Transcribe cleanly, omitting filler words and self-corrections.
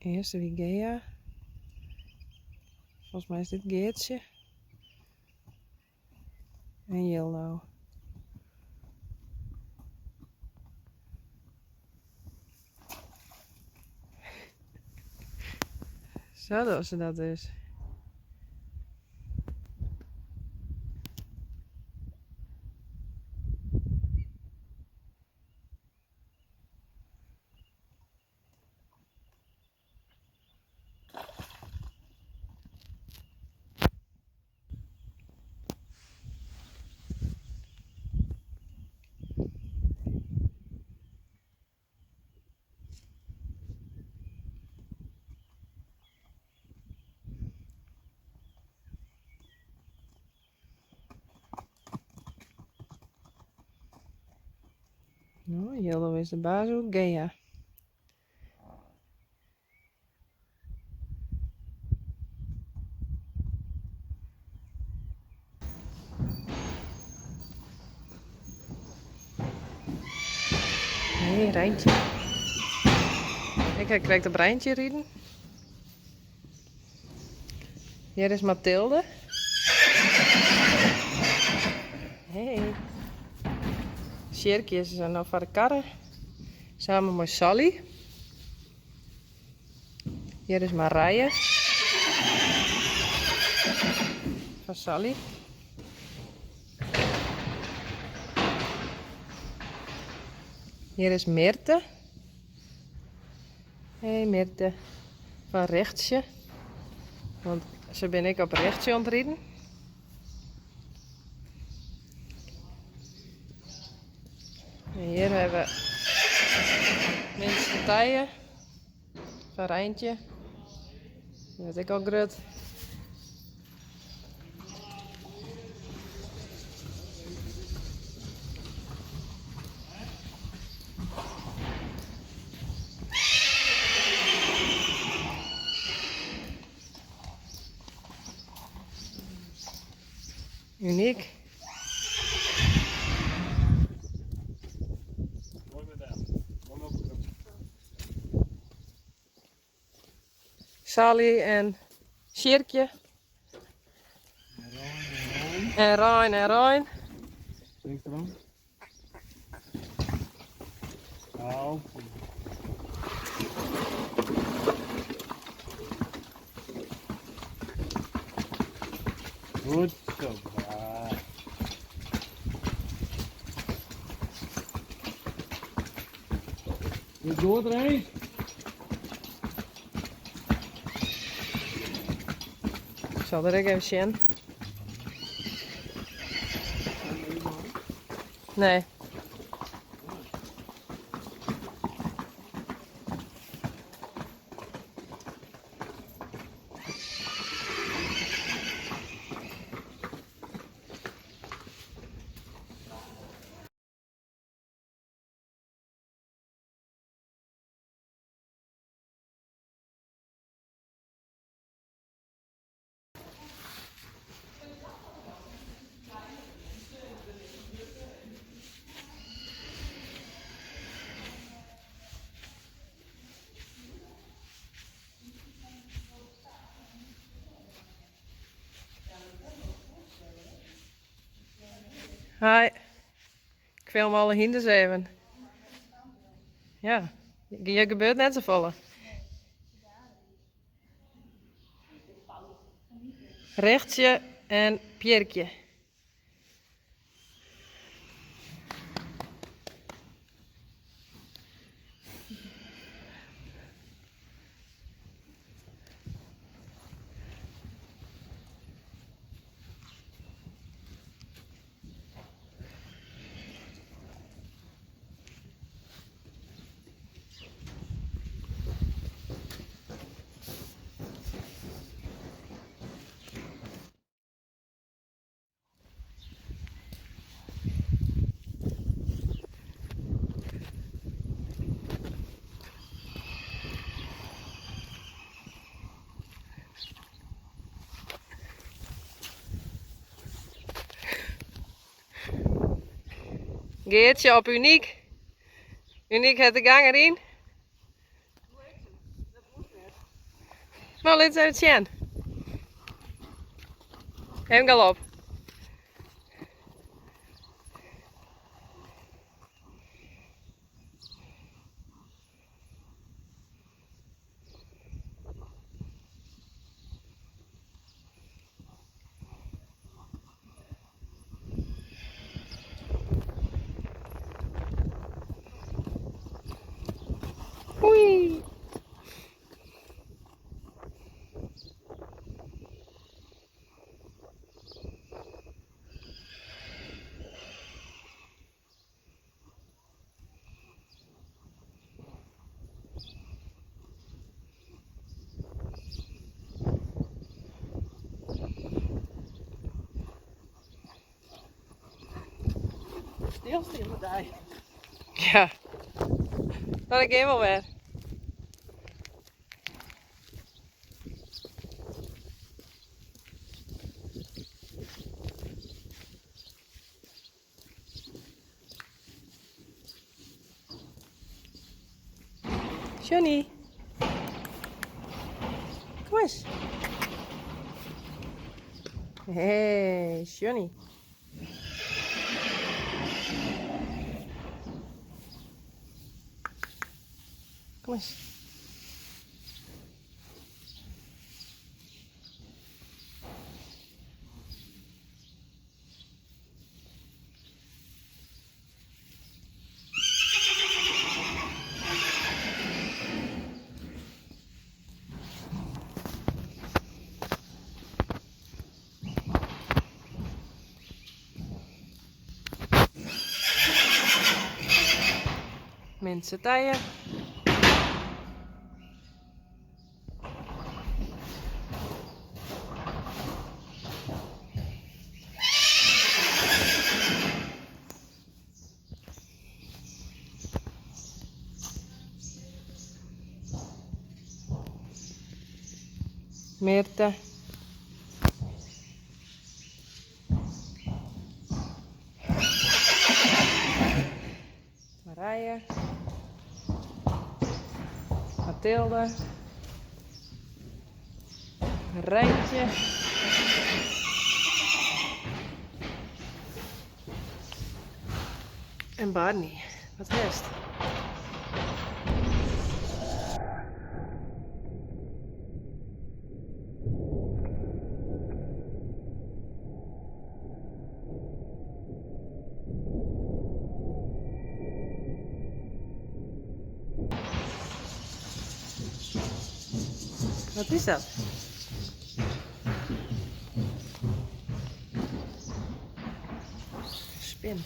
Earste wie Gea. Folgens my is dit Geartsje. En Jildo. Sa dogge se dat dus. No, Jildo is de baas oer Gea. Hey, Reintje. Ik ha krekt op Reintje riden. Hjir is Mathilde. Hey. Sjirkje is no foar de karre. Samen mei Sally. Hjir is Marije. Fan Sally. Hjir is Mirte. Hey Mirte. Fan Richtsje. Want se binne ek op Richtsje oan it riden. En hjir hawwe we Minske Tije fan Reintje. Dy wurdt ek al grut. Uniek. Sally en Sjirkje. En Rein en Rein. Goed zo. Goed door erheen. Ik sil der ek even sjen. Nee. Hi. Ik film alle hynders even. Ja, hjir gebeurt net safolle. Richtsje en Pjirkje. Geartsje op Uniek. Uniek hat de gang deryn. No, lit ris even sjen. Even galop. Oei. Stilsteande dei. Ja. Mar ik gean wol wer. Johnny. Kom eens. Hey, Johnny. Kom eens. Minse Tije. Mirte. Marije. Mathilde. Rijntje. En Barney. Wat is het? Wat is dat? Spin.